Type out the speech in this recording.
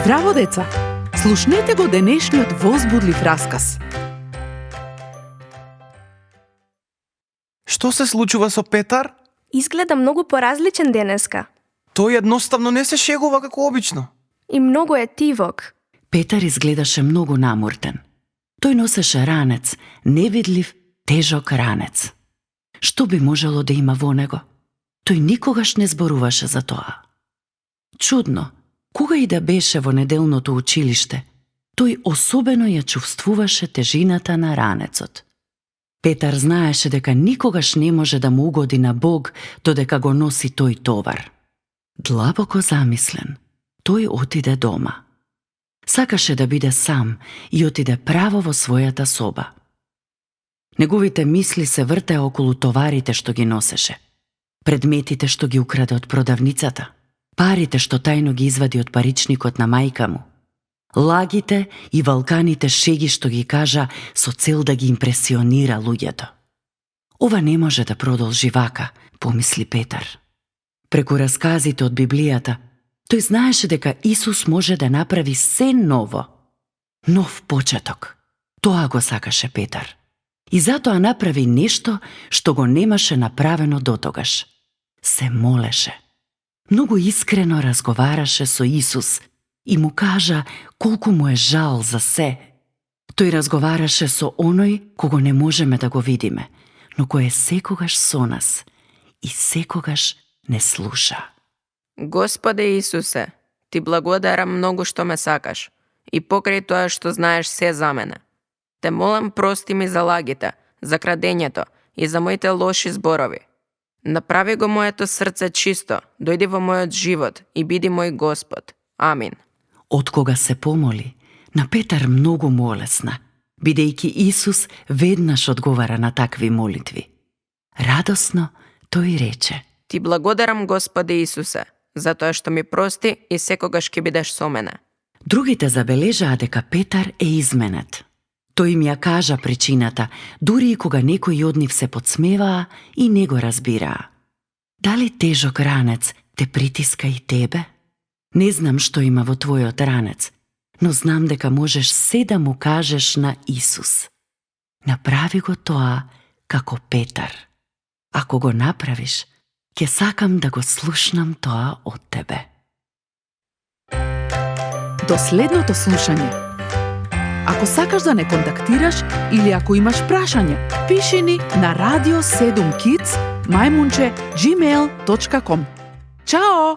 Здраво, деца! Слушнете го денешниот возбудлив расказ. Што се случува со Петар? Изгледа многу поразличен денеска. Тој едноставно не се шегува како обично. И многу е тивок. Петар изгледаше многу намуртен. Тој носеше ранец, невидлив, тежок ранец. Што би можело да има во него? Тој никогаш не зборуваше за тоа. Чудно, кога и да беше во неделното училиште, тој особено ја чувствуваше тежината на ранецот. Петар знаеше дека никогаш не може да му угоди на Бог додека го носи тој товар. Длабоко замислен, тој отиде дома. Сакаше да биде сам и отиде право во својата соба. Неговите мисли се вртеа околу товарите што ги носеше, предметите што ги украде од продавницата, парите што тајно ги извади од паричникот на мајка му, лагите и валканите шеги што ги кажа со цел да ги импресионира луѓето. Ова не може да продолжи вака, помисли Петар. Преку расказите од Библијата, тој знаеше дека Исус може да направи се ново. Нов почеток. Тоа го сакаше Петар. И затоа направи нешто што го немаше направено дотогаш. Се молеше. Многу искрено разговараше со Исус и му кажа колку му е жал за се. Тој разговараше со оној кого не можеме да го видиме, но кој е секогаш со нас и секогаш не слуша. Господе Исусе, ти благодарам многу што ме сакаш и покрај тоа што знаеш се за мене. Те молам, прости ми за лагите, за крадењето и за моите лоши зборови. Направи го моето срце чисто, дојди во мојот живот и биди мој Господ. Амин. Откога се помоли, на Петар многу му олесна, бидејќи Исус веднаш одговара на такви молитви. Радосно тој рече: Ти благодарам, Господе Исусе, затоа што ми прости и секогаш ќе бидеш со мене. Другите забележаа дека Петар е изменет. Тој им ја кажа причината, дури и кога некои од нив се подсмеваа и не го разбираа. Дали тежок ранец те притиска и тебе? Не знам што има во твојот ранец, но знам дека можеш се да му кажеш на Исус. Направи го тоа како Петар. Ако го направиш, ќе сакам да го слушнам тоа од тебе. До следното слушање. Ако сакаш да не контактираш или ако имаш прашање, пиши ни на radio7kids@gmail.com. Чао!